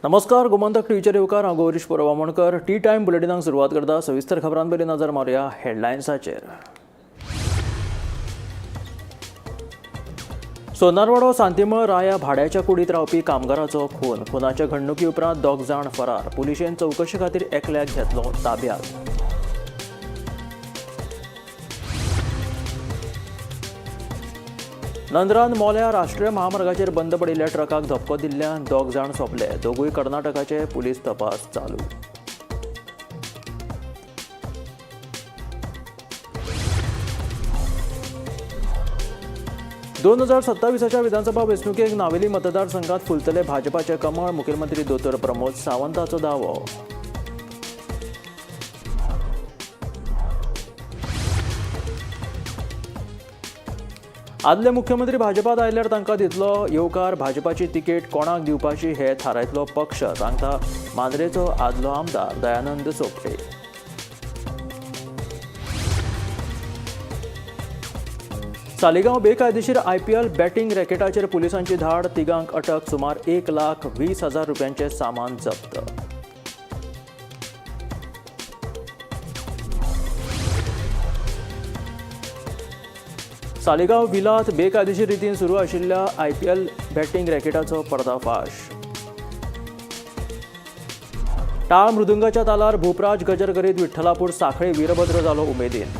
नमस्कार, गोमंतक टीव्हीचेर येवकार. हांव गौरीश परब आमोणकर. टी टायम बुलेटिनाक सुरवात करता. सविस्तर खबरां पयलीं नजर मारुया हेडलायन्साचेर. सोनारवाडो सांतीमळ राया भाड्याच्या कुडीत रावपी कामगाराचो खून. खुनाच्या घडणुकी उपरांत दोग जाण फरार. पुलिशेन चवकशे खातीर एकल्याक घेतलो ताब्यात. नंदरान मोल्या राष्ट्रीय महामार्गाचेर बंद पडिल्ल्या ट्रकाक धपको दिल्ल्यान दोग जाण सोंपले. दोगूय कर्नाटकाचे. पुलीस तपास चालू. 2027च्या विधानसभा वेंचणुकेक नावेली मतदारसंघात फुलतले भाजपाचे कमळ. मुखेलमंत्री दोतोर प्रमोद सावंताचो दावो. आदले मुख्यमंत्री भाजपात आयल्यार तांकां दितलो येवकार. भाजपाची तिकेट कोणाक दिवपाची हे थारायतलो पक्ष, सांगता मांद्रेचो आदलो आमदार दयानंद सोपटे. सालिगांव बेकायदेशीर आयपीएल बॅटिंग रॅकेटाचेर पुलिसांची धाड. तिगांक अटक. सुमार 1,20,000 रुपयांचे सामान जप्त. सालिगांव विलात बेकायदेशीर रितीन सुरू आशिल्ल्या आयपीएल बॅटिंग रॅकेटाचो पर्दाफाश. टाळ मृदुंगाच्या तालार भूपराज गजर करीत विठ्ठलापूर साखळे वीरभद्र जालो उमेदीन.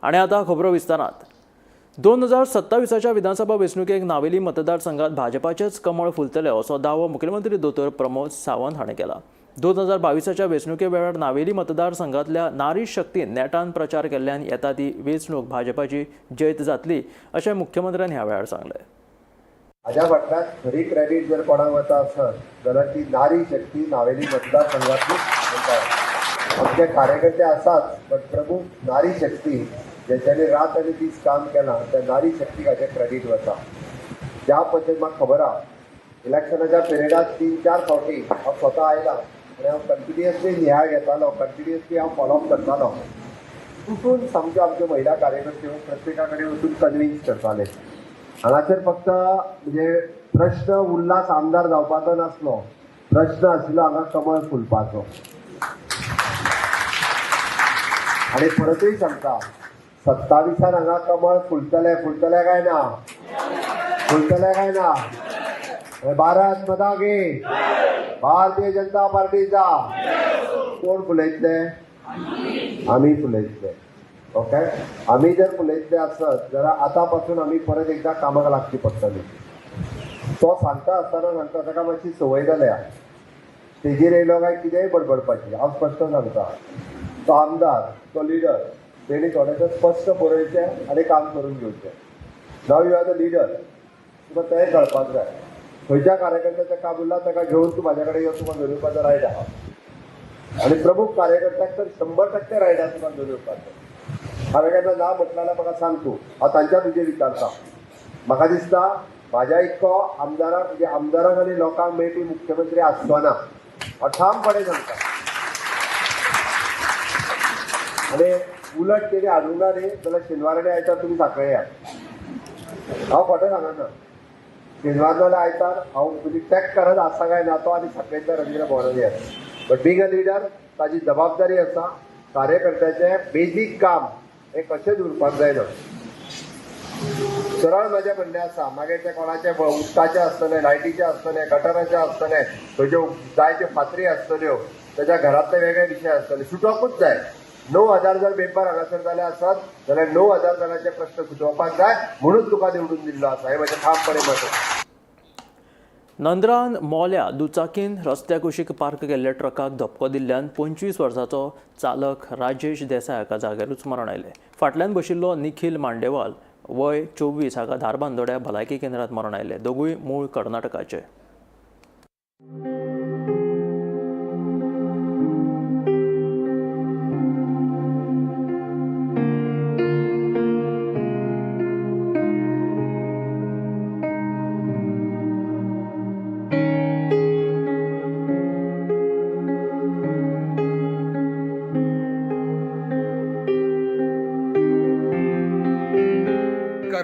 आणि आता खबरो विस्तारात. 2027च्या विधानसभा वेंचणुकेक नावेली मतदारसंघात भाजपाचेच कमळ फुलतले असो दावो मुखेलमंत्री दोतोर प्रमोद सावंत हाणें केला. 2022च्या वेंचणुके वेळार नावेली मतदारसंघातल्या नारी शक्तीन नेटान प्रचार केल्ल्यान येता ती वेंचणूक भाजपाची जैत जातली अशें मुख्यमंत्र्यान ह्या वेळार सांगलें. हाज्या फाटल्यान खरी क्रेडीट जर कोणाक वता आसत जाल्यार ती नारी शक्ती नावेली मतदारसंघातली म्हणटा. आमचे कार्यकर्ते आसाच, बट प्रमुख नारी शक्ती, ज्यांच्यानी रात आनी दीस काम केलां, त्या नारी शक्तीक हाचें क्रेडीट वता. ज्या पद्दतीन म्हाका खबर आहा, इलेक्शनाच्या पिरियडात तीन चार फावटी हांव स्वता आयला आनी हांव कंटिन्युअसली नियाळ घेतालो, कंटिन्युअसली हांव फॉलोअप करतालो. उठून सामक्यो आमच्यो महिला कार्यकर्त्यो प्रत्येका कडेन वचून कन्विन्स करताले. हांगासर फक्त म्हणजे प्रश्न उल्हास आमदार जावपाचो नासलो, प्रश्न आशिल्लो हांगा कमळ फुलपाचो. आनी परतूय सांगता, 27 हांगा कमळ फुलतले. फुलतले काय ना? फुलतले काय ना? भारत माता की! भारतीय जनता पार्टीचा! कोण फुलयतले? आमी फुलयतले. ओके, आमी जर फुलयतले आसत जाल्यार आतां पासून आमी परत एकदां कामाक लागची पडटली. तो सांगता आसतना सांगता, ताका मातशी संवय जाल्या स्टेजीर येयलो काय कितेंय बडबडपाची. हांव स्पश्ट सांगता, तो आमदार, तो लिडर, तेणी थोडेशें स्पश्ट बरोवचें आनी काम करून घेवचें. Now you are the leader, तुका तेंय कळपाक जाय. खंयच्या कार्यकर्त्याचें काम उरलां, ताका घेवन तूं म्हाज्या कडेन यो, तुका घेवन येवपाचो रायट आहा. आनी प्रमुख कार्यकर्त्याक तर 100% रायट आहा तुका घेवन येवपाचो. हांवें केन्ना ना म्हटलें जाल्यार म्हाका सांग तूं, हांव तांच्या तुजेर विचारता. म्हाका दिसता म्हाज्या इतको आमदाराक, म्हणजे आमदारांक आनी लोकांक मेळपी मुख्यमंत्री आसचो ना, हांव ठामपणे सांगता. आनी उलट तेणी हाडूंक ना न्ही जाल्यार शेनवार आनी आयतार तुमी सांखळे या. हांव खोटें सांगना. शेनवार नाल्यार आयतार हांव म्हणजे चॅक करत आसा काय ना तो आनी सांखळेच्या रवींद्र भवनान येत. बट बींग अ लिडर ताजी जबाबदारी आसा, कार्यकर्त्याचें बेजीक काम हें कशेंच उरपाक जायना. सरळ म्हजें म्हणणें आसा, मागीर तें कोणाचें उदकाचें आसतलें, लायटीचें आसतलें, गटराचें आसतलें, खंयच्यो जायत्यो फातरी आसतल्यो, ताच्या घरांतले वेगळे विशय आसतले, सुटोवपूच जाय. 9000 जर मेंबर हांगासर जाले आसत जाल्यार 9000 जाणांचे प्रश्न सुटोवपाक जाय म्हणून तुका निवडून दिल्लो आसा, हें म्हजें ठामपणे मत आसा. नंदरान मोल्या दुचाकीन रस्त्या कुशीक पार्क केल्ल्या ट्रकाक धपको दिल्ल्यान 25 वर्साचो चालक राजेश देसाय हाका जाग्यारूच मरण आयलें. फाटल्यान बशिल्लो निखील मांडेवाल, वय 24, हाका धारबांदोड्या भलायकी केंद्रात मरण आयलें. दोगूय मूळ कर्नाटकाचे.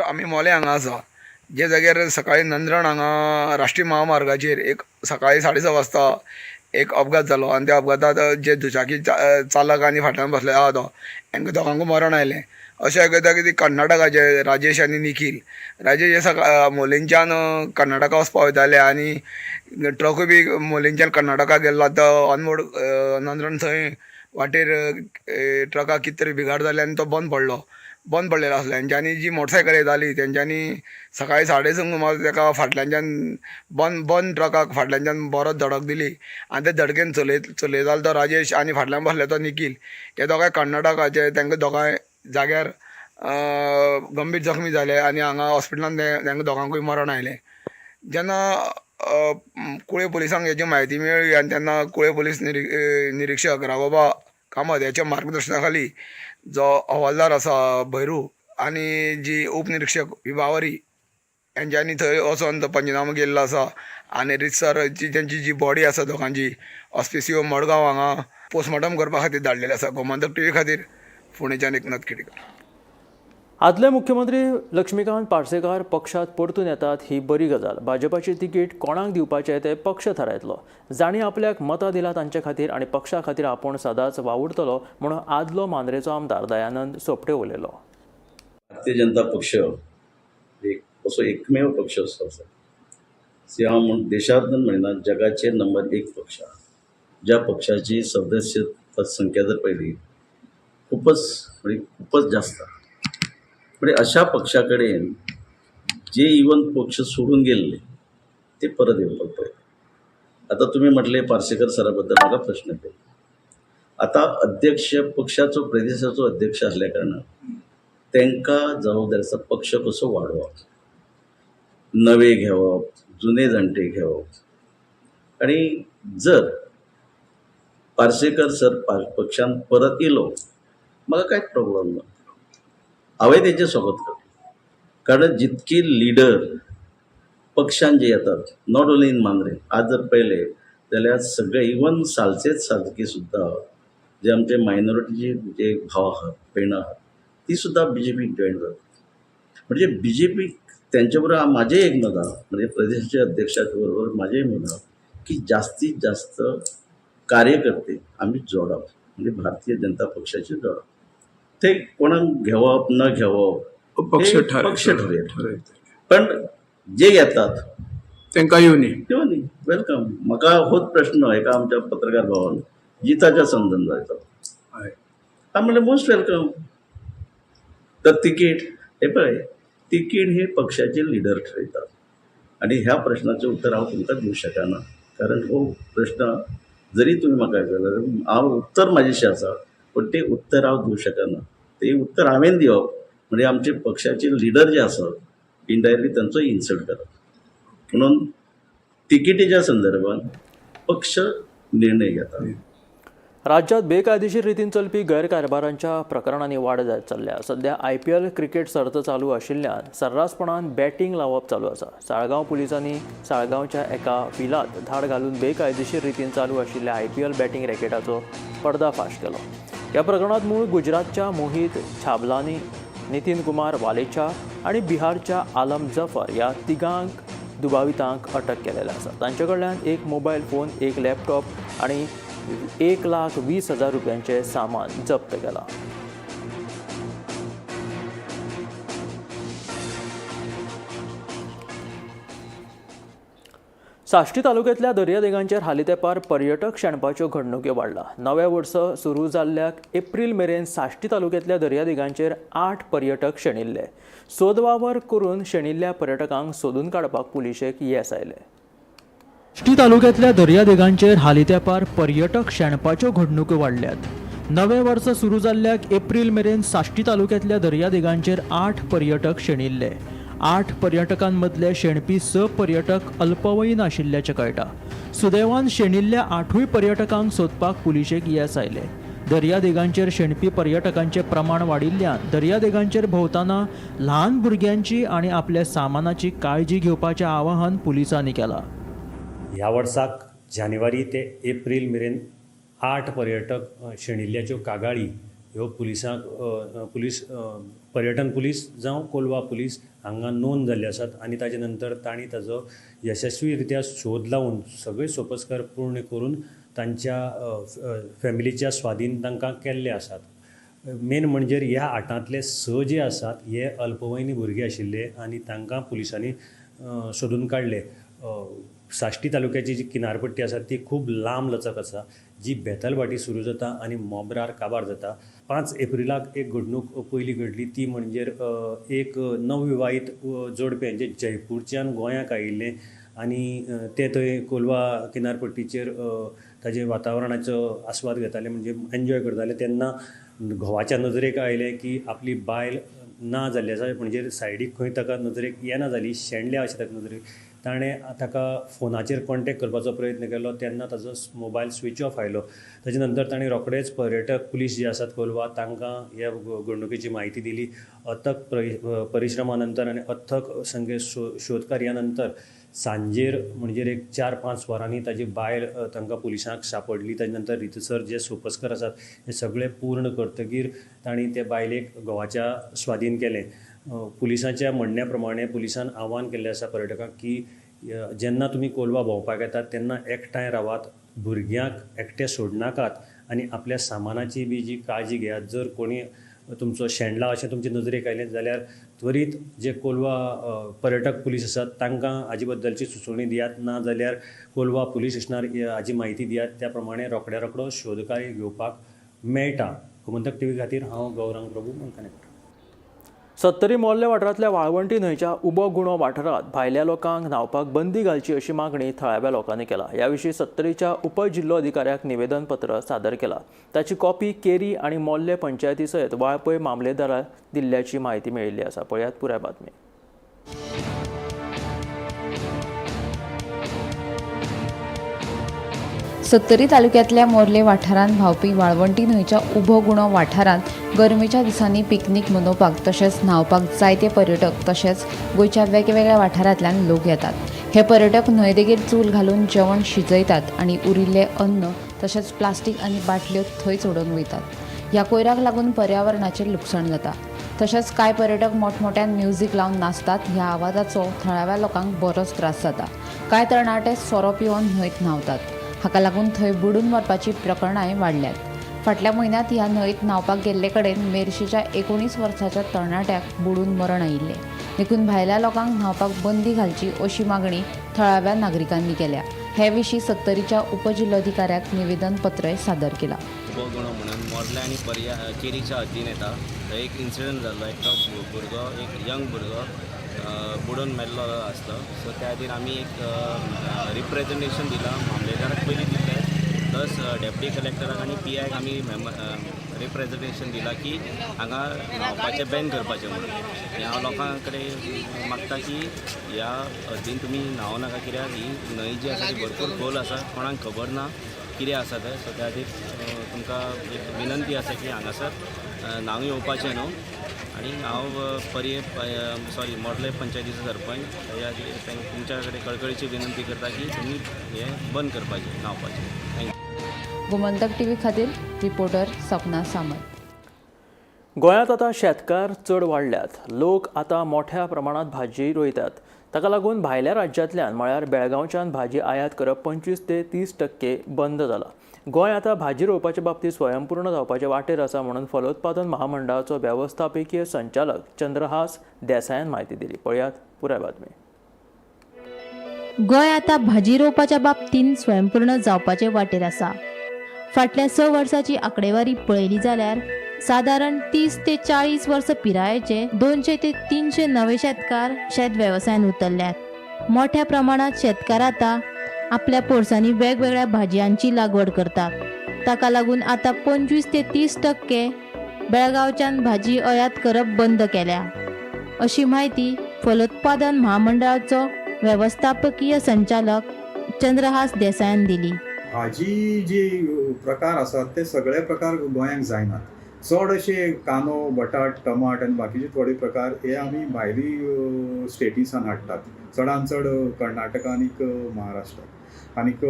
आमी मोले हांगा आसा. जे जाग्यार सकाळी नंद्रण हांगा राष्ट्रीय महामार्गाचेर एक सकाळी 6:30 वाजता एक अपघात जालो आनी त्या अपघातात जे दुचाकी चालक आनी फाटल्यान बसलेलो आहा तो हांकां दोगांकूय मरण आयलें. अशें आयकता की ती कर्नाटकाचे राजेश आनी निखील, राजेश हे सकाळ मोलेंच्यान कर्नाटका वचपा वयताले आनी ट्रकूय बी मोलेंच्यान कर्नाटका गेल्लो. तो अनमोड नंद्रण थंय वाटेर ट्रकाक कितें तरी बिगाड जाली आनी तो बंद पडलेलो आसलो. हेंच्यांनी जी मोटरसायकल येताली तेंच्यांनी सकाळी 6:30 सुमार तेका फाटल्यानच्यान बंद ट्रकाक फाटल्यानच्यान बरोच धडक दिली आनी ते धडकेन चलयतालो तो राजेश आनी फाटल्यान बसले तो निखील, हे दोगांय कर्नाटकाचे. तांकां दोगांय जाग्यार गंभीर जखमी जाले आनी हांगा हॉस्पिटलान तांकां दोगांकूय मरण आयलें. जेन्ना कुळे पुलिसांक हेची म्हायती मेळ्ळी आनी तेन्ना कुळे पुलीस निरिक्षक राघोबा कामत ह्याच्या मार्गदर्शना खाली जो हवालदार आसा भैरू आनी जी उपनिरिक्षक विभावरी हेंच्यांनी थंय वचोन तो पंचनामो केल्लो आसा आनी रितसर जी तेंची जी बॉडी आसा दोगांची ऑस्पिसियो मडगांव हांगा पोस्टमॉर्टम करपा खातीर धाडलेली आसा. गोमंतक टीव्ही खातीर फोंडेच्यान एकनाथ खेडेकर. आदले मुख्यमंत्री लक्ष्मीकांत पार्सेकार पक्षात परतून येतात ही बरी गजाल. भाजपाची तिकीट कोणाक दिवपाचें तें पक्ष थारायतलो. जांणी आपल्याक मतां दिला तांचे खातीर आनी पक्षा खातीर आपूण सदांच वावुरतलो म्हणून आदलो मांद्रेचो आमदार दयानंद सोपटे उलयलो. भारतीय जनता पक्ष एक असो एकमेव पक्ष असो आसा हांव म्हण देशांत म्हणिना, जगाचेर नंबर 1 पक्ष आसा, ज्या पक्षाची सदस्य संख्या जर पळयली खूपच म्हणजे खूपच जास्त. म्हणजे अशा पक्षा कडेन जे इवन पक्ष सोडून गेल्ले ते परत येवपाक पळयता. आतां तुमी म्हटले पार्सेकर सरा बद्दल म्हाका प्रश्न केलो. आतां अध्यक्ष पक्षाचो प्रदेशाचो अध्यक्ष आसल्या कारणान तांकां जबाबदारी आसा पक्ष कसो वाडोवप, नवे घेवप, जुने जाणटे घेवप. आनी जर पार्सेकर सर पक्षान परत येयलो म्हाका कांयच प्रॉब्लम ना, हांवें तेंचें स्वागत करतलें. कारण जितकी लिडर पक्षान जे येतात, not only in Mandrem, आज जर पळयलें जाल्यार सगळे इवन सालसेत सारकी सुद्दां जे आमचे मायनॉरिटीचे जे भाव आहात, भयणां आहात, ती सुद्दां बी जे पीक जॉयन जातात. म्हणजे बी जे पीक तेंच्या बरोबर म्हाजें एक मत आहा, म्हणजे प्रदेशाच्या अध्यक्षाच्या बरोबर म्हाजें मत आहा की जास्तीत जास्त कार्यकर्ते आमी जोडप, म्हणजे भारतीय जनता पक्षाचे जोडप. ते कोणाक घेवप न घेवप पक्ष ठरयता, पण जे येतात तांकां येवनी येवनी welcome. म्हाका होच प्रश्न एका आमच्या पत्रकार भावान जिताच्या समजून जायचो, हांव म्हणलें मोस्ट welcome. तर तिकीट हे पळय, तिकीट हे पक्षाचे लिडर ठरयतात आनी ह्या प्रश्नाचें उत्तर हांव तुमकां दिवंक शकना, कारण हो प्रश्न जरी तुमी म्हाका जाल्यार हांव उत्तर म्हाजेशी आसा, पूण तें उत्तर हांव दिवंक शकना. तें उत्तर हांवें दिवप म्हणजे आमचे पक्षाचे लिडर जे आसात इनडायरेक्टली तांचो इन्सल्ट करप. म्हणून तिकेटीच्या संदर्भात पक्ष निर्णय घेता. राज्यात बेकायदेशीर रितीन चलपी गैरकारभारांच्या प्रकरणांनी वाड जायत चल्ल्या. सध्या IPL cricket सर्त चालू आशिल्ल्यान सर्रासपणान बॅटींग लावप चालू आसा. साळगांव पुलिसांनी साळगांवच्या एका विलात धाड घालून बेकायदेशीर रितीन चालू आशिल्ल्या IPL batting रॅकेटाचो पर्दाफाश केलो. ह्या प्रकरणांत मूळ गुजरातच्या मोहित छाबलानी, नितीन कुमार वालेचा आनी बिहारच्या आलम जफर ह्या तिगांक दुबावितांक अटक केलेले आसा. तांचे कडल्यान एक मोबायल फोन, एक लॅपटॉप आनी 1,20,000 रुपयांचें सामान जप्त केलां. साश्टी तालुक्यांतल्या दर्यादेगांचेर हालीं तेंपार पर्यटक शेणपाच्यो घडणुक्यो वाडला. नव्या वर्स सुरू जाल्ल्याक एप्रील मेरेन साश्टी तालुक्यांतल्या दर्यादेगांचेर 8 पर्यटक शेणिल्ले. सोदवावर करून शेणिल्ल्या पर्यटकांक सोदून काडपाक पुलिशेक येस आयलें. साश्टी तालुक्यांतल्या दर्यादेगांचेर हालीं तेंपार पर्यटक शेणपाच्यो घडणुक्यो वाडल्यात. नवें वर्स सुरू जाल्ल्याक एप्रील मेरेन साश्टी तालुक्यांतल्या दर्यादेगांचेर 8 पर्यटक शेणिल्ले. 8 पर्यटकांमदले शेणपी 6 पर्यटक अल्पवयीन आशिल्ल्याचें कळटा. सुदैवान शेणिल्ल्या 8 पर्यटकांक सोदपाक पुलिशेक येस आयलें. दर्यादेगांचेर शेणपी पर्यटकांचें प्रमाण वाडिल्ल्यान दर्यादेगांचेर भोंवतना ल्हान भुरग्यांची आनी आपल्या सामानाची काळजी घेवपाचें आवाहन पुलिसांनी केलां. ह्या वर्साक जानेवारी ते एप्रील मेरेन 8 पर्यटक शेणिल्ल्याच्यो कागाळी ह्यो पुलिसांक पुलीस पर्यटन पुलीस जावं कोलवा पुलीस हांगा नोंद जाल्ले आसात आनी ताजे नंतर तांणी ताजो यशस्वी रित्या शोध लावन सगळे सोपस्कार पूर्ण करून तांच्या फॅमिलीच्या स्वाधीन तांकां केल्ले आसात. मेन म्हणजे ह्या 8ांतले 6 जे आसात हे अल्पवयीन भुरगे आशिल्ले आनी तांकां पुलिसांनी सोदून काडले. साश्टी तालुक्याची जी किनारपट्टी आसा ती खूब लांब लचक आसा, जी बेतलभाटी सुरू जाता आनी मोब्रार काबार जाता. 5 एप्रिलाक एक घडणूक पयली घडली ती म्हणजे एक नवविवाहीत जोडपें जें जयपूरच्यान गोंयाक आयिल्लें आनी तें थंय कोलवा किनारपट्टीचेर ताजे वातावरणाचो आस्वाद घेताले, म्हणजे एन्जॉय करताले. तेन्ना घोवाच्या नजरेक आयलें की आपली बायल ना जाल्ली आसा, म्हणजे सायडीक खंय ताका नजरेक येना जाली, शेणल्या अशें ताका नजरेक. ताणें ताका फोनाचेर कॉन्टेक्ट करपाचो प्रयत्न केलो तेन्ना ताजो मोबायल स्विच ऑफ आयलो. ताजे नंतर ताणें रोखडेच पर्यटक पुलीस जे आसात कोलवा तांकां ह्या घडणुकेची म्हायती दिली. अथक परिश्रमा नंतर आनी अथक संगे शोध कार्या नंतर सांजेर म्हणजे एक 4-5 वरांनी ताजी बायल तांकां पुलिसांक सांपडली. ताजे नंतर रितसर जे सोपस्कर आसात हे सगळे पूर्ण करतकीर तांणी ते बायलेक घोवाच्या स्वाधीन केलें. पुलिसांच्या म्हणण्या प्रमाणे पुलिसान आव्हान केल्लें आसा पर्यटकांक की जेन्ना तुमी कोलवा भोंवपाक येतात तेन्ना एकठांय रावात, भुरग्यांक एकटे सोडनाकात आनी आपल्या सामानाची बी जी काळजी घेयात. जर कोणी तुमचो शेणला अशें तुमचे नजरेक आयलें जाल्यार त्वरीत जे कोलवा पर्यटक पुलीस आसात तांकां हाजे बद्दलची सुचोवणी दियात, ना जाल्यार कोलवा पुलीस स्टेशनार हाजी म्हायती दियात. त्या प्रमाणे रोखड्या रोखडो शोधकार्य घेवपाक मेळटा. गोमंतक टीव्ही खातीर हांव गौरांग प्रभू कनेक्ट. सत्तरी मोर्ले वाठारांतल्या वाळवंटी न्हंयच्या उबो गुणो वाठारांत भायल्या लोकांक न्हांवपाक बंदी घालची अशी मागणी थळाव्या लोकांनी केला. ह्या विशीं सत्तरीच्या उपजिल्लोधिकाऱ्याक निवेदनपत्र सादर केला. ताची कॉपी केरी आनी मोर्ले पंचायती सयत वाळपय मामलेदाराक दिल्ल्याची म्हायती मेळिल्ली आसा. पळयात पुराय बातमी. सत्तरी तालुक्यांतल्या मोर्ले वाठारांत व्हांवपी वाळवंटी न्हंयच्या उबो गुणो वाठारांत गरमेच्या दिसांनी पिकनीक मनोवपाक तशेंच न्हांवपाक जायते पर्यटक तशेंच गोंयच्या वेगवेगळ्या वाठारांतल्यान लोक येतात. हे पर्यटक न्हंयदेगेर चूल घालून जेवण शिजयतात आनी उरिल्लें अन्न तशेंच प्लास्टीक आनी बाटल्यो थंयच उडोवन वयतात. ह्या कोयराक लागून पर्यावरणाचें लुकसाण जाता. तशेंच कांय पर्यटक मोठमोठ्यान म्युजीक लावन नाचतात. ह्या आवाजाचो थळाव्या लोकांक बरोच त्रास जाता. कांय तरणाटे सोरो पिवन न्हंयत न्हांवतात. हाका लागून थंय बुडून मरपाची प्रकरणांय वाडल्यात. फाटल्या म्हयन्यांत ह्या न्हंयत न्हांवपाक गेल्ले कडेन मेरशेच्या 19 वर्साच्या तरणाट्याक बुडून मरण आयिल्लें. देखून भायल्या लोकांक न्हांवपाक बंदी घालची अशी मागणी थळाव्या नागरिकांनी केल्या. हे विशीं सत्तरीच्या उपजिल्लोधिकाऱ्याक निवेदनपत्रय सादर केलां. उबो गुणो म्हणून मोर्ले आनी पर्या केरीच्या हद्दीन येता. थंय एक इन्सिडंट जाल्लो, एकटो भुरगो, एक यंग भुरगो बुडून मेल्लो आसलो. सो त्या खातीर आमी एक रिप्रेजेंटेशन दिलां मामलेदाराक पयलीं दिल्लें, प्लस डेप्युटी कलेक्टराक आनी पी आयक आमी रिप्रेजेंटेशन दिलां की हांगा न्हांवपाचें बॅन करपाचें म्हणून. आनी हांव लोकां कडेन मागता की ह्या हद्दीन तुमी न्हांवो नाका, कित्याक ही न्हंय जी आसा ती भरपूर खोल आसा, कोणाक खबर ना कितें आसा तें. सो त्या खातीर तुमकां एक विनंती आसा की हांगासर न्हावंक येवपाचें न्हू. आनी हांव पर्ये सॉरी मोर्ले पंचायतीचो सरपंच, ह्या खातीर तुमच्या कडेन कळकळीची विनंती करता की तुमी हें बंद करपाचें न्हांवपाचें. Thank you. Gomantak TV खातीर रिपोर्टर सपना सामंत. गोंयांत आतां शेतकार चड वाडल्यात. लोक आतां मोठ्या प्रमाणांत भाजी रोयतात. ताका लागून भायल्या राज्यांतल्यान म्हळ्यार बेळगांवच्यान भाजी आयात करप 25 ते 30% बंद जाला. गोंय आतां भाजी रोवपाचे बाबतींत स्वयंपूर्ण जावपाचे वाटेर आसा म्हणून फलोत्पादन महामंडळाचो वेवस्थापकीय संचालक चंद्रहास देसायान म्हायती दिली. पळयात पुराय बातमी. गोंय आतां भाजी रोवपाच्या बाबतींत स्वयंपूर्ण जावपाचे वाटेर आसा. फाटल्या 6 वर्सांची आंकडेवारी पळयली जाल्यार सादारण 30 ते 40 वर्सां पिरायेचे 200 ते 300 नवे शेतकार शेत वेवसायान उतरल्यात. मोठ्या प्रमाणात शेतकार आतां आपल्या पोरसांनी वेगवेगळ्या भाजयांची लागवड करतात. ताका लागून आतां 25 ते 30% बेळगांवच्यान भाजी आयात करप बंद केल्या, अशी म्हायती फलोत्पादन महामंडळाचो वेवस्थापकीय संचालक चंद्रहास देसायान दिली. भाजी जी प्रकार आसात ते सगळे प्रकार गोंयांक जायनात. चड अशे कांदो, बटाट, टमाट आनी बाकीचे थोडे प्रकार हे आमी भायली स्टेटीसान हाडटात, चडान चड कर्नाटका आनीक महाराष्ट्राक. आनीक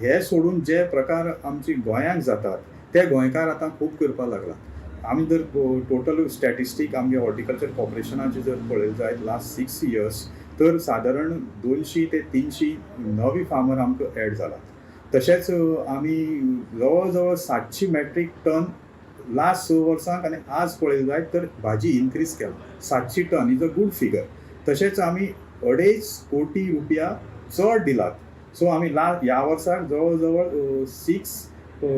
हे सोडून जे प्रकार आमचे गोंयांक जातात ते गोंयकार आतां खूब करपाक लागला. आमी जर टोटल स्टॅटिस्टीक आमगे हॉर्टिकल्चर कॉर्पोरेशनाचे जर पळयले जायत लास्ट 6 इयर्स तर सादारण 200 ते 300 नवी फार्मर आमकां एड जालात. तशेंच आमी जवळ जवळ 700 मॅट्रीक टन लास्ट 6 वर्सांक आनी आज पळयलें जायत तर भाजी इनक्रीज केला. 700 ton is a good figure. तशेंच आमी 2.5 कोटी रुपया चड दिलात. सो आमी ह्या वर्साक जवळ जवळ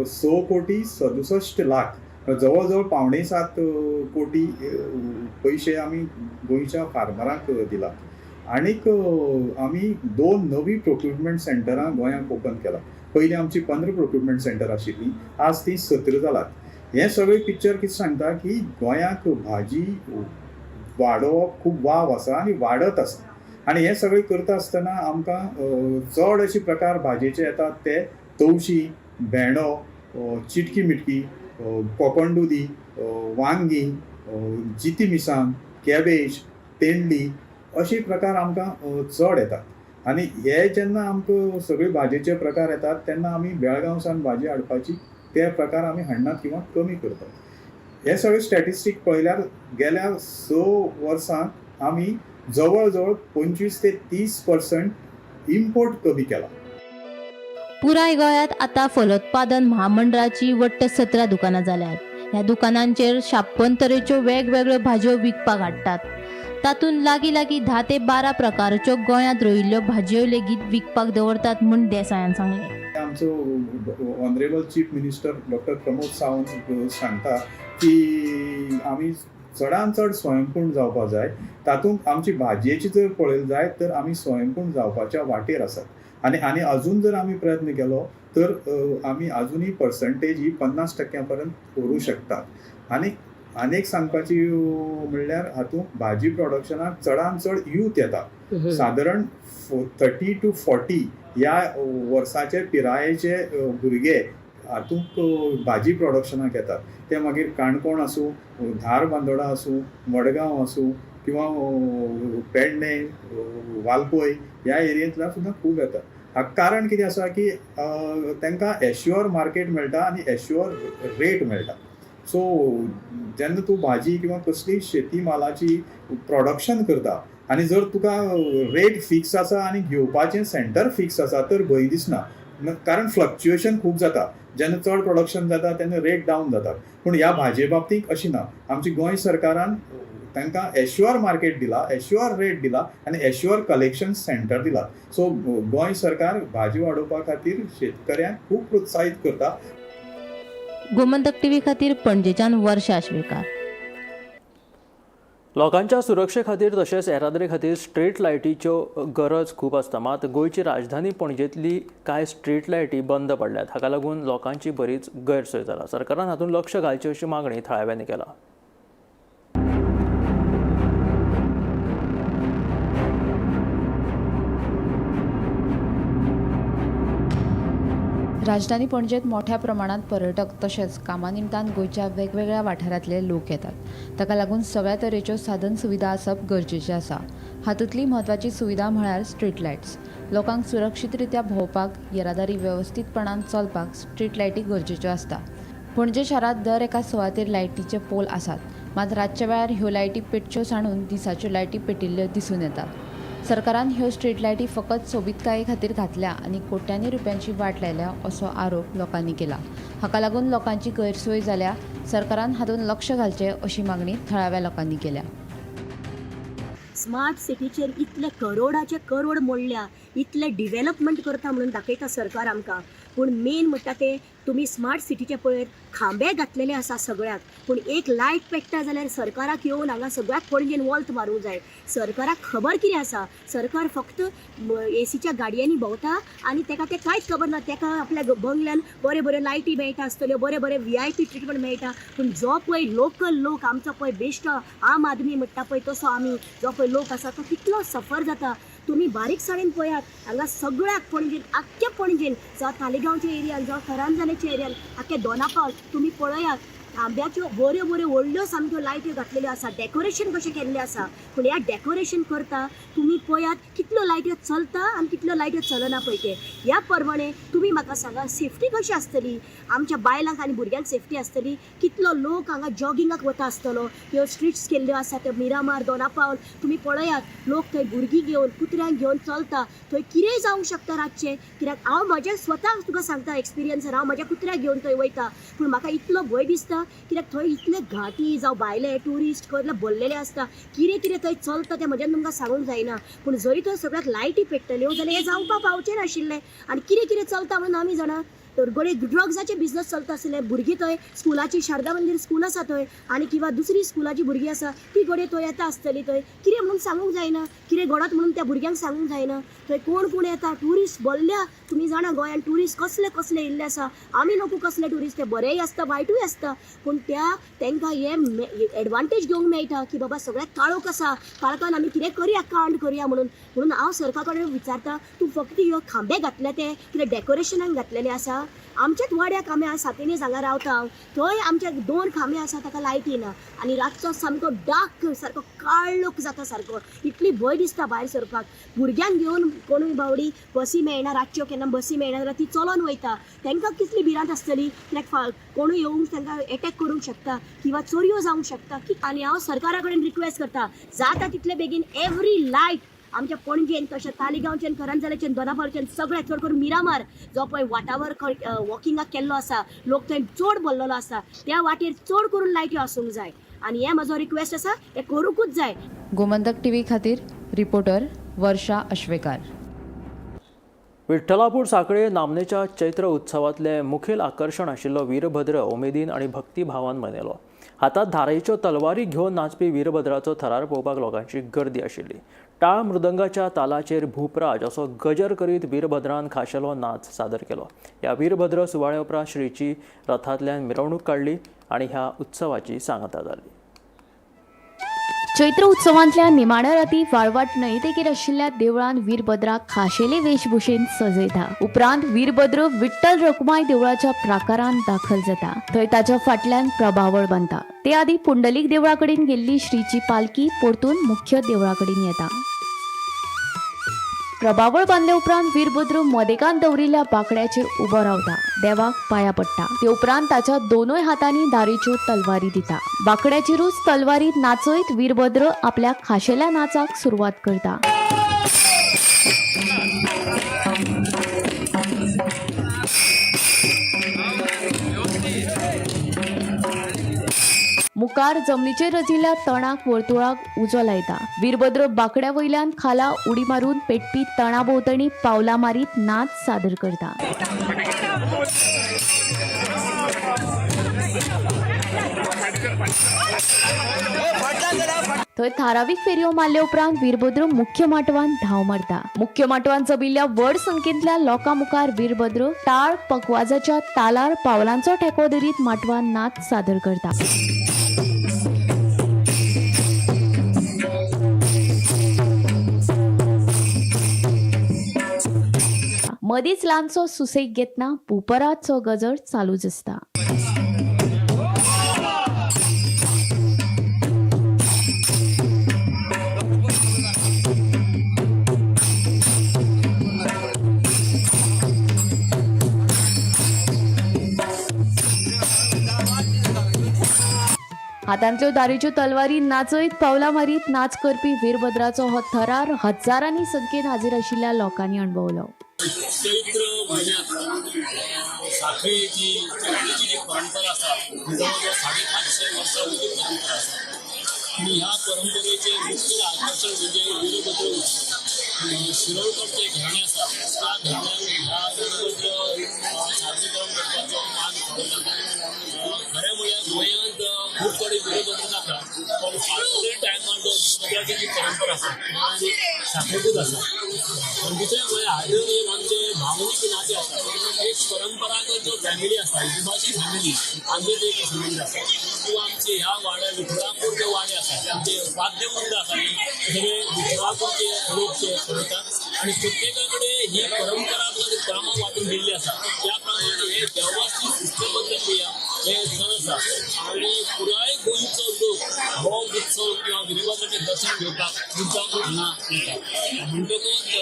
6 कोटी 67 लाख, जवळ जवळ 6.75 कोटी पयशे आमी गोंयच्या फार्मरांक दिलात. आनीक आमी 2 नवी प्रोक्युरमेंट सेंटरां गोंयांत ओपन केला. पयलीं आमची 15 प्रोक्युरमेंट सेंटर आशिल्लीं, आज ती 17 जालात. हें सगळें पिक्चर कितें सांगता की गोंयांक भाजी वाडोवप खूब वाव आसा आनी वाडत आसा. आनी हें सगळें करता आसतना आमकां चड अशे प्रकार भाजयेचे येतात ते तवशी, भेंडो, चिटकी मिटकी, कोकण दुदी, वांगी, जिती मिरसांग, कॅबेज, तेंडली अशे प्रकार आमकां चड येतात. आनी हे जेन्ना आमकां सगळे भाजयेचे प्रकार येतात तेन्ना आमी बेळगांव सावन भाजी हाडपाची ते प्रकार आमी हाडनात किंवा कमी करतात. हे सगळे स्टॅटिस्टीक पळयल्यार गेल्या 6 वर्सांत आमी जवळ जवळ 25 ते 30% इम्पोर्ट कमी केला. पुराय गोंयांत आतां फलोत्पादन महामंडळाची वट्ट 17 दुकानां जाल्यात. ह्या दुकानांचेर 56 तरेच्यो वेगवेगळ्यो भाजयो विकपाक हाडटात. तातूंत लागीं लागीं 10 ते 12 प्रकारच्यो गोंयांत रोयिल्ल्यो भाजयो लेगीत विकपाक दवरतात म्हूण देसायान सांगलें. आमचो honourable chief minister doctor Pramod Sawant सांगता की आमी चडान चड स्वयंपूर्ण जावपाक जाय. तातूंत आमची भाजयेची जर पळयली जायत तर आमी स्वयंपूर्ण जावपाच्या वाटेर आसात. आनी आनी अजून जर आमी प्रयत्न केलो तर आमी अजुनूय पर्संटेज ही 50% पर्यंत व्हरूंक शकतात. आनी आनी एक सांगपाची म्हणल्यार हातूंत भाजी प्रोडक्शनाक चडान चड यूथ येता. सादारण 30 to 40 ह्या वर्साचे पिरायेचे भुरगे हातूंत भाजी प्रोडक्शनाक येतात. ते मागीर काणकोण आसूं, धारबांदोडा आसूं, मडगांव आसूं किंवा पेडणे, वालपोय ह्या एरियेंतल्यान सुद्दां खूब येतात. हाका कारण कितें आसा की तांकां एश्युअर मार्केट मेळटा आनी एश्युअर रेट मेळटा. सो जेन्ना तूं भाजी किंवा कसली शेती मालाची प्रोडक्शन करता आनी जर तुका रेट फिक्स आसा आनी घेवपाचें सेंटर फिक्स आसा तर भंय दिसना, कारण फ्लक्च्युएशन खूब जाता. जेन्ना चड प्रोडक्शन जाता तेन्ना रेट डावन जाता. पूण ह्या भाजये बाबतींत अशी ना. आमची गोंय सरकारान तांकां एश्युअर मार्केट दिला, एश्युअर रेट दिला आनी एश्युअर कलेक्शन सेंटर दिला. सो गोंय सरकार भाजी वाडोवपा खातीर शेतकऱ्यांक खूब प्रोत्साहीत करता. गोमंतक टीव्ही खातीर पणजेच्यान वर्षा आश्वेकार. लोकांच्या सुरक्षे खातीर तशेंच येरादारी खातीर स्ट्रीट लायटीच्यो गरज खूब आसता. मात गोंयची राजधानी पणजेंतली कांय स्ट्रीट लायटी बंद पडल्यात. हाका लागून लोकांची बरीच गैरसोय जाला. सरकारान हातूंत लक्ष घालचें अशी मागणी थळाव्यांनी केला. राजधानी पणजेत मोठ्या प्रमाणात पर्यटक तशेंच कामानिमतान गोंयच्या वेगवेगळ्या वाठारांतले लोक येतात. ताका लागून सगळ्या तरेच्यो साधन सुविधा आसप गरजेचें आसा. हातूंतली म्हत्वाची सुविधा म्हळ्यार स्ट्रीट लायट्स. लोकांक सुरक्षीतरित्या भोंवपाक, येरादारी वेवस्थीतपणान चलपाक स्ट्रीट लायटी गरजेच्यो आसता. पणजे शारांत दर एका सुवातेर लायटीचे पोल आसात, मात रातच्या वेळार ह्यो लायटी पेटच्यो सांडून दिसाच्यो लायटी पेटिल्ल्यो दिसून येतात. सरकारान ह्यो स्ट्रीट लायटी फकत सोबीतकाये खातीर घातल्या आनी कोट्यांनी रुपयांची वाट लायल्या असो आरोप लोकांनी केला. हाका लागून लोकांची गैरसोय जाल्या. सरकारान हातूंत लक्ष घालचें अशी मागणी थळाव्या लोकांनी केल्या. स्मार्ट सिटीचेर इतले करोडाचे करोड मोडल्या, इतले डिवेलपमेंट करता म्हणून दाखयता सरकार आमकां. पूण मेन म्हणटा ते तुमी स्मार्ट सिटीचे पळयत खांबे घातलेले आसा सगळ्याक, पूण एक लायट पेट्टा जाल्यार सरकाराक येवन हांगा सगळ्याक पणजेन वॉल्त मारूंक जाय. सरकाराक खबर कितें आसा? सरकार फक्त एसीच्या गाडयांनी भोंवता आनी तेका तें कांयच खबर ना. तेका आपल्या बंगल्यान बरे बरे लायटी मेळटा आसतल्यो, बरे बरे VIP treatment मेळटा, पूण जो पळय लोकल लोक आमचो पळय बेश्टो आम आदमी म्हणटा पळय तसो आमी जो पळय लोक आसा तो कितलो सफर जाता. तुमी बारीकसाणेन पळयात हांगा सगळ्याक पणजेन, आख्ख्या पणजेन, जावं तालिगांवच्या एरियान, जावं करंजानेच्या एरियान, आख्ख्या दोनापावल तुमी पळयात खांब्याच्यो बऱ्यो बऱ्यो व्हडल्यो सामक्यो लायट्यो घातलेल्यो आसा, डेकोरेशन कशें केल्लें आसा. पूण ह्या डेकोरेशन करता तुमी पळयात कितल्यो लायट्यो चलता आनी कितल्यो लायट्यो चलना पळय ते. ह्या प्रमाणे तुमी म्हाका सांगा सेफ्टी कशी आसतली आमच्या बायलांक आनी भुरग्यांक? सेफ्टी आसतली? कितलो लोक हांगा जॉगिंगाक वता आसतलो. ह्यो स्ट्रीट्स केल्ल्यो आसा त्यो मिरामार दोनापावल तुमी पळयात, लोक थंय भुरगीं घेवन कुत्र्यांक घेवन चलता. थंय कितेंय जावंक शकता रातचें. कित्याक हांव म्हज्या स्वता तुका सांगता एक्सपिरियन्सार, हांव म्हज्या कुत्र्याक घेवन थंय वयता पूण म्हाका इतलो भंय दिसता कित्याक थंय इतले घाटी जावं भायले ट्युरिस्ट कसले भरलेले आसता. कितें कितें थंय चलता तें म्हज्यान तुमकां सांगूंक जायना. पूण जरी थंय सगळ्याक लायटी पेट्टल्यो जाल्यार हें जावपाक पावचें नाशिल्लें. आनी कितें कितें चलता म्हणून आमी जाणा. तर घडये ड्रग्साचे बिजनस चलता आसले. भुरगीं थंय स्कुलाची, शारदा मंदीर स्कूल आसा थंय आनी किंवां दुसरी स्कुलाची भुरगीं आसा ती घडये थंय येता आसतली. थंय कितें म्हणून सांगूंक जायना, कितें घडत म्हणून त्या भुरग्यांक सांगूंक जायना. थंय कोण कोण येता ट्युरिस्ट भरल्या. तुमी जाणा गोंयांत ट्युरिस्ट कसले कसले येयल्ले आसा. आमी नको कसले ट्युरिस्ट, ते बरेय आसता वायटूय आसता. पूण त्या तांकां हे एडवांटेज घेवंक मेळटा की बाबा सगळ्याक काळोख आसा, काळखान आमी कितें करया, कांड करया म्हणून. म्हणून हांव सरकारा कडेन विचारता, तूं फक्त ह्यो खांबे घातले ते कितें डेकोरेशनाक घातलेले आसा? आमच्याच वाड्याक आमी आज सातिनीज हांगा रावता हांव, थंय आमच्या 2 खांबे आसा ताका लायटी ना आनी रातचो सामको डार्क सारको काळोख जाता सारको. इतली भंय दिसता भायर सरपाक. भुरग्यांक घेवन कोणूय बावडी बसी मेळना रातच्यो, केन्ना बसी मेळना जाल्यार ती चलोन वयता. तांकां कितली भिरांत आसतली कित्याक कोणूय येवंक तांकां एटॅक करूंक शकता किंवां चोरयो जावंक शकता. आनी हांव सरकारा कडेन रिक्वेस्ट करता, जाता तितले बेगीन एवरी लायट आमच्या पणजेन तशें तालिगांवच्यान, करंजाल्याच्यान, दोनापावलच्यान सगळ्याक, चड करून मिरामार जो पळय वाटावर वॉकिंगाक केल्लो आसा, लोक थंय चड भरलेलो आसा, त्या वाटेर चड करून लायट्यो आसूंक जाय. आनी हें म्हजो रिक्वेस्ट आसा, हें करूंकूच जाय. गोमंतक टीव्ही खातीर रिपोर्टर वर्षा अश्वेकार. विठ्ठलापूर सांखळे नामनेच्या चैत्र उत्सवांतलें मुखेल आकर्शण आशिल्लो वीरभद्र उमेदीन आनी भक्तिभावान मनयलो. हातात धारेच्यो तलवारी घेवन नाचपी वीरभद्राचो थरार पळोवपाक लोकांची गर्दी आशिल्ली. टाळ मृदंगाच्या तालाचेर भूपराज असो गजर करीत वीरभद्रान खाशेलो नाच सादर केलो. ह्या वीरभद्र सुवाळ्या उपरांत श्रीची रथांतल्यान मिरवणूक काडली आनी ह्या उत्सवाची सांगता जाली. चैत्र उत्सवांतल्या निमाण्या राती वाळवाट न्हंयेदेगेर आशिल्ल्या देवळान वीरभद्राक खाशेले वेशभूषेन सजयता. उपरांत वीरभद्र विठ्ठल रखुमाई देवळाच्या प्राकारान दाखल जाता. थंय ताच्या फाटल्यान प्रभावळ बांदता. ते आदी पुंडलीक देवळा कडेन गेल्ली श्रीची पालखी परतून मुख्य देवळा कडेन येता. प्रभावळ बांदले उपरांत वीरभद्र मदेकान दवरिल्ल्या बांकड्याचेर उबो रावता, देवाक पाया पडटा. ते उपरांत ताच्या दोनूय हातांनी दारेच्यो तलवारी दिता. बांकड्याचेरूच तलवारी नाचयत वीरभद्र आपल्या खाशेल्या नाचाक सुरवात करता. मुखार जमनीचेर रचिल्ल्या तणाक वर्तुळाक उजो लायता. वीरभद्र बाकड्या वयल्यान खाला उडी मारून पेटपी तणा भोंवतणी पावलां मारीत नाच सादर करता. थंय थारावीक फेरयो मारले उपरांत वीरभद्र मुख्य माटवान धांव मारता. मुख्य माटवान जमिल्ल्या व्हड संख्येंतल्या लोकां मुखार वीरभद्र टाळ पकवाजाच्या तालार पावलांचो ठेको धरीत माटवान नाच सादर करता. मदींच ल्हानसो सुसेग घेतना भूपराचो गजर चालूच आसता. हातांतल्यो दारेच्यो तलवारी नाचयत पावलां मारीत नाच करपी वीरभद्राचो हो थरार हजारांनी संख्येन हाजीर आशिल्ल्या लोकांनी अणभवलो. चैत्र म्हयन्यात सांखळेची चैत्राची जी परंपरा आसा ती जवळ जवळ 550 वर्सां वयली परंपरा आसा आनी ह्या परंपरेचें मुखेल आकर्शण म्हणजे वीरभद्र उत्सव. शिरोडकर जे घराणें आसा त्या घराण्यान ह्या वीरभद्र सादरीकरण करपाचो मान फावो जाता. खरें म्हळ्यार गोंयांत खूब कडेन वीरभद्र जाता, पण फाटल्या टायमार जो वीरभद्राची जी परंपरा आसा ती सांखळेकूच आसा. पण दुसरें म्हळ्यार हाजेर एक आमचें भावनीक नातें आसा, एक परंपरागत जो फॅमिली आसा, दुभाशी फॅमिली हांचो एक संबंद आसा. किंवा आमचे ह्या वाड्यार विठ्ठलापूर जे वाडे आसा ते आमचे वाद्यवृंद आसा, सगळे विठ्ठलापूरचे लोक ते चलयतात आनी प्रत्येका कडेन ही परंपरा कामां वांटून दिल्ली आसा. त्या प्रमाणे हे वेवस्थीत शिस्तबद्ध क्रिया हें सण आसा आनी पुराय गोंयचो लोक हो उत्सव किंवा वीरभद्राचें दर्शन घेवपाक मुद्दाम हांगा येता. म्हणटकूच ही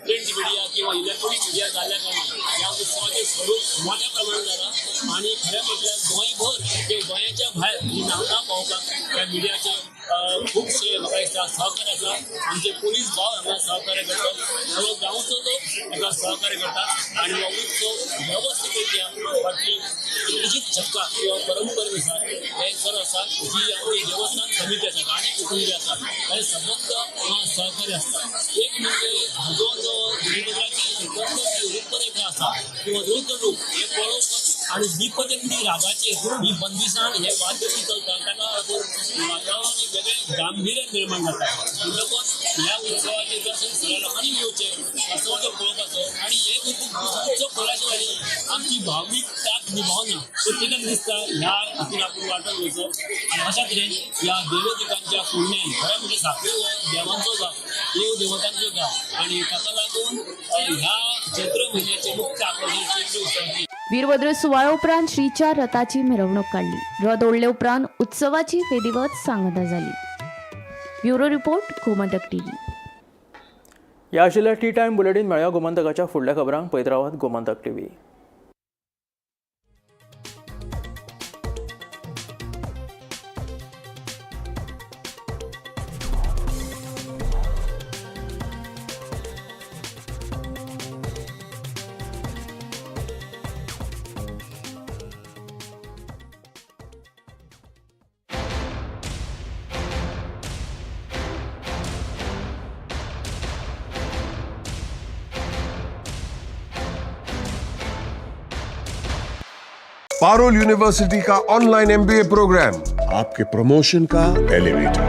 प्रिंट मिडिया किंवा इलेक्ट्रॉनीक मिडिया जाल्ल्या कारणान ह्या उत्सवाचें स्वरूप मोठ्या प्रमाणात जालां आनी खरें म्हटल्यार गोंयभर ते गोंयाच्या भायर ही नामना पावोवपाक ह्या मिडियाचे खुबशे म्हाका दिसता सहकार्य आसा. आमचे पोलीस भाव हांगा सहकार्य करतात, सगळो गांवचो लोक हाका सहकार्य करतात आनी हो उत्सव वेवस्थीत रित्या फाटली कितलीशीच शतकां किंवा परंपरेनुसार हे सर आसा जी आमची देवस्थान समिती आसा आनी कुटुंबी आसा हे सबंद हांगा सहकार्य आसता. एक म्हणजे हाजो जो वीरभद्राची एकंदर जी रूपरेखा आसा किंवा रुद्ररूप हे पळोवपाक आनी दीपचंडी रागाचेर ही बंदिसाण हे वाद्य जी चलता ताका लागून वातावरण एक वेगळें गांभीर्य निर्माण जाता. म्हणटकच ह्या उत्सवाचें दर्शन सगळ्या लोकांनी घेवचें, उत्सवाचो पळोवपाचो आनी हे उत्सव पळयल्या शिवाय आमची भावनीक ताक निभावना प्रत्येकाक दिसता ह्या हातून आपूण वांटो घेवचो आनी अशा तरेन ह्या देवदिकांच्या पुण्यान खरें म्हणजे सांखळी हो देवांचो गांव, देव देवतांचो गांव आनी ताका लागून ह्या चैत्र म्हयन्याचें मुख्य आकर्शण चैत्र उत्सवाची. वीरभद्र सुवाळ्या उपरांत श्रीच्या रथाची मिरवणूक काडली. रथ ओडले उपरांत उत्सवाची विधिवत सांगता जाली. Bureau report, Gomantak TV. ह्या आशिल्ल्या टी टायम बुलेटीन मेळया गोमंतकाच्या फुडल्या खबरांक. पळयत रावात गोमंतक टीव्ही. पारोल यूनिवर्सिटी का ऑनलाइन एमबीए प्रोग्राम, आपके प्रमोशन का एलिवेटर.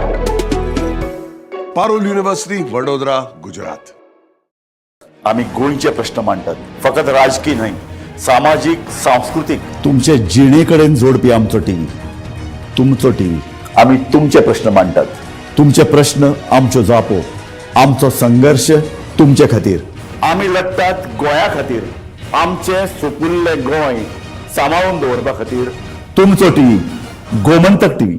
पारोल यूनिवर्सिटी, वडोदरा, गुजरात. आमी गोंयचे प्रश्न मांडटात, फकत राजकीय न्हय, सामाजीक, सांस्कृतीक, तुमचे जिणे कडेन जोडपी आमचो टीव्ही, तुमचो टीव्ही. आमी तुमचे प्रश्न मांडटात, तुमचे प्रश्न आमच्यो जापो, आमचो संघर्श तुमचे खातीर. आमी लढटात गोंया खातीर, आमचें सुपुल्लें गोंय सांबाळून दवरपा खातीर. तुमचो टीव्ही, गोमंतक टीव्ही.